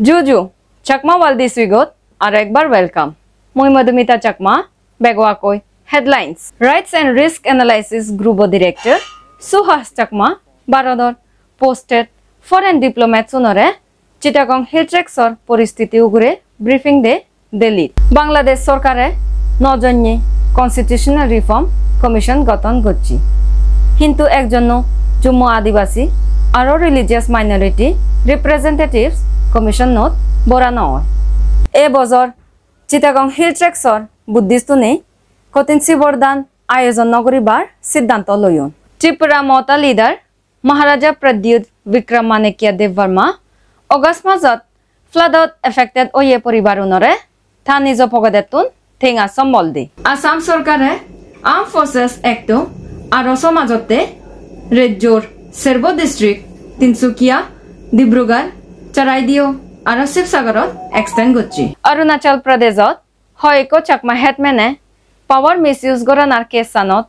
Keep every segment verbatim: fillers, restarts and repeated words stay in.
Juju, Chakma World This Week-ot aro ekbar welcome. Mui Madhumita Chakma, bego akoi headlines. Rights and Risk Analysis Group-o Director Suhas Chakma Bharodor posted foreign diplomats unore Chittagong Hill Tracts-or poristiti ugure briefing de Delhi. Bangladesh sorkare no jonye Constitutional Reform Commission goton gocche. Hintu ekjonno Jummo Adibasi aro religious minority representatives commission-ot bora no oi. E bojor Chittagong Hill Tracts-or Buddhist-une Kothin Sibor Dan ayojon no guribar siddanto loyon. Tripura Motha leader Maharaja Pradyut Vikramanekya Debbarma August majot flood-ot affected oye poribarunore ta nijo pokedettun tenga sombol di. Assam sorkare Armed Forces Act-o aro so majotte rejjor serbo district Tinsukia, Dibrugarh, Charaideo aro Sibsagarot extend gocche. Arunachal Pradeshot hoyekko Chakma headman-e power misuse goranar case-anot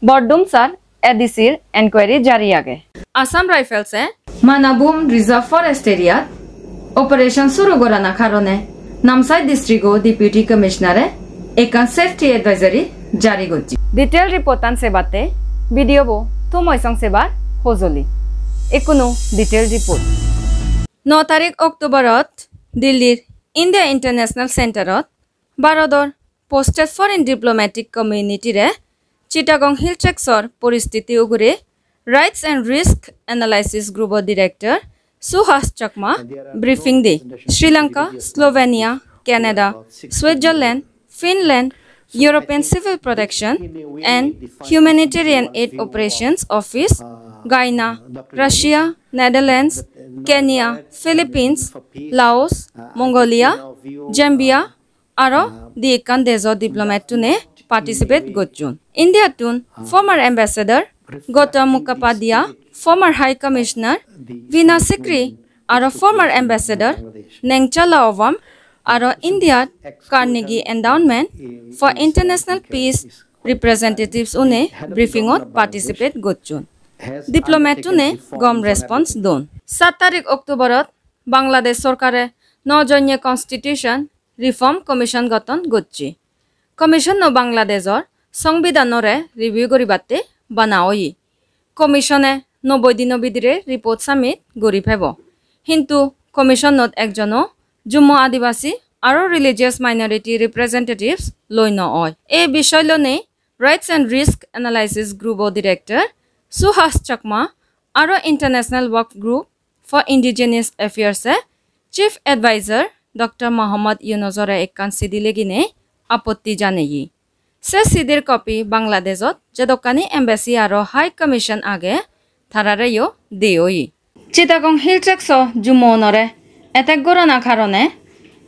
Bordumsar A D C-r enquiry jari age. Assam Rifles-e Manabhum Reserve Forest Area-t operation suru gorana karone Namsai district-o Deputy Commissioner-e ekkan safety advisory jari gocche. Detail report-an sebatte video-bo thum oisong sebar hojoli. Ikkunu detail report. No tarik October-ot Delhi-r India International Center-ot Bharodor posted foreign diplomatic community-re Chittagong Hill Tracts-or poristiti ugure Rights and Risk Analysis Group-o Director Suhas Chakma briefing de. Sri Lanka, Slovenia, Canada, Switzerland, Finland, European Civil Protection and Humanitarian Aid Operations Office, Ghana, Russia, Netherlands, Kenya, Philippines, Laos, Mongolia, Zambia, aro di ekkan dejo diplomat-une participate gocchon. India-tun former ambassador Gautam Mukhopadhyay, former High Commissioner Veena Sikri, aro former ambassador Nengchala Aoam, aro India Carnegie Endowment for International Peace representatives-une briefing-ot participate gocchon. Diplomat-une gom response don. Saat tarik October-ot Bangladesh sorkare no jonye Constitution Reform Commission goton gocche. Commission-o Bangladeshor songbidhanore review guribatte bana oye. Commission-e nobboi dino bidire report submit guri pebo. Hintu commission-ot ekjono Jummo Adibasi aro religious minority representatives loi no oi. E bishoy lonei Rights and Risk Analysis Group-o Director Suhas Chakma aro International Work Group for Indigenous Affairs-e Chief Advisor Doctor Mohammad Yunus-ore ekkan sidi leginei apotti janeye. Se sidir copy Bangladeshot jedokkani embassy aro High Commission age tarareyo de oye. Chittagong Hill Tracts-o Jummo-unore attack gorana karone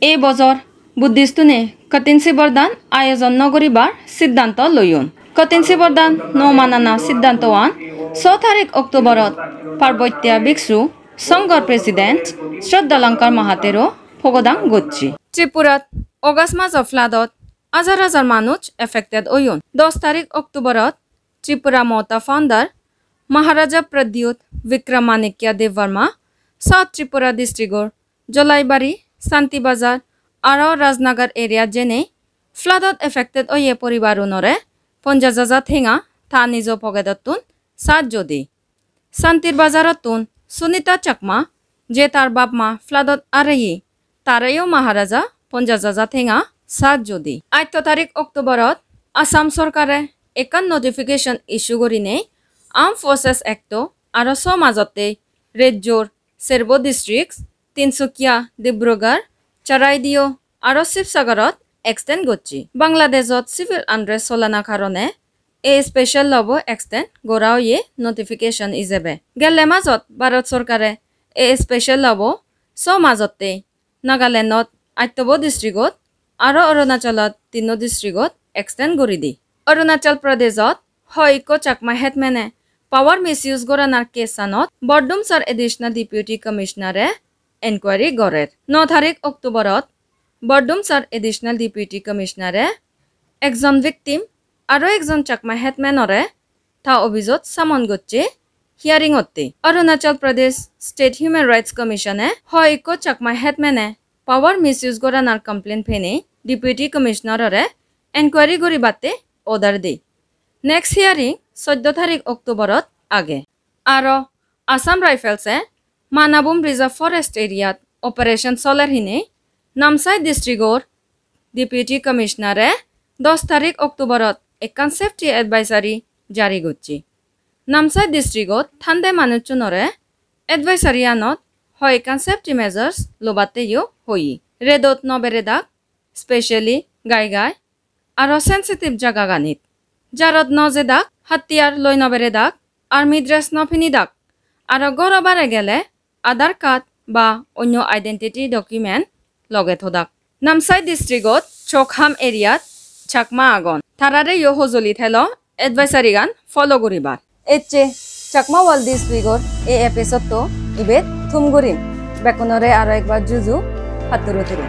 ei bojor Buddhist-une Kothin Sibor Dan ayojon no guribar siddanto loyon. Kothin Sibor Dan no manana siddantoan so tarik October-ot Parbatya Bhikshu Songhor President Shraddha Lankar Mahatero pogodang gocche. Tripurat August majo flood-ot hajar hajar manuj affected oyon. Dos tarik October-ot Tripura Motha founder Maharaja Pradyut Vikramanekya Debbarma South Tripura district-or Jolaibari, Santi Bazar aro Rajnagar area-t jenei flood-ot affected oye poribarunore ponjash hajar tenga ta nijo pokedottun sahajjo di. Santir Bazarottun Sunita Chakma, je tar bap ma flood-ot areye, tareyo Maharaja ponjash hajar tenga sahajjo di. Atto tarik October-ot Assam sorkare ekkan notification issue gurinei Armed Forces Act-o aro so majotte rejjor serbo districts, Tinsukia, Dibrugarh, Charaideo aro Sibsagarot extend gocche. Bangladeshot civil unrest solana karone ei special law-bo extend gora oye notification ijebe. Gelle majot Bharat sorkare ei special law-bo so majotte Nagalandot attobo district-ot aro Arunachalot tinno district-ot extend guri di. Arunachal Pradeshot hoi ikko Chakma headman-e power misuse goranar case-anot Bordumsar Additional Deputy Commissioner-e enquiry gorer. No tarik October-ot Bordumsar Additional Deputy Commissioner-e ekjon victim aro ekjon Chakma headman-ore ta office-ot summon gocche hearing otte. Arunachal Pradesh State Human Rights Commission e hoi ikko Chakma headman e power misuse goranar complaint penei Deputy Commissioner ore enquiry guribatte order de. Next hearing soddo tarik October ot age. Aro Assam Rifles e Manabhum Reserve Forest area t operation soler hinei Namsai district or Deputy Commissioner e dos tarik October ot ekkan safety advisory jari gocche. Namsai district ot thande manuchunore advisory anot hoi ekkan safety measures lobatte yo hoye. Redot no beredak, specially gai gai, aro sensitive jaga ganit. Jarot no jedak, hattiyar loi no beredak, army dress no pinidak, aro goro bare gele Aadhaar card ba onyo identity document loge thodak. Namsai district ot Chokham area t Chakma agon. Tarare yo hojoli thelo advisory gan follow guribar. Ecche Chakma World This Week or ei episode to ibet thum gurim. Bekkunore aro ekbar juju, patturu turu.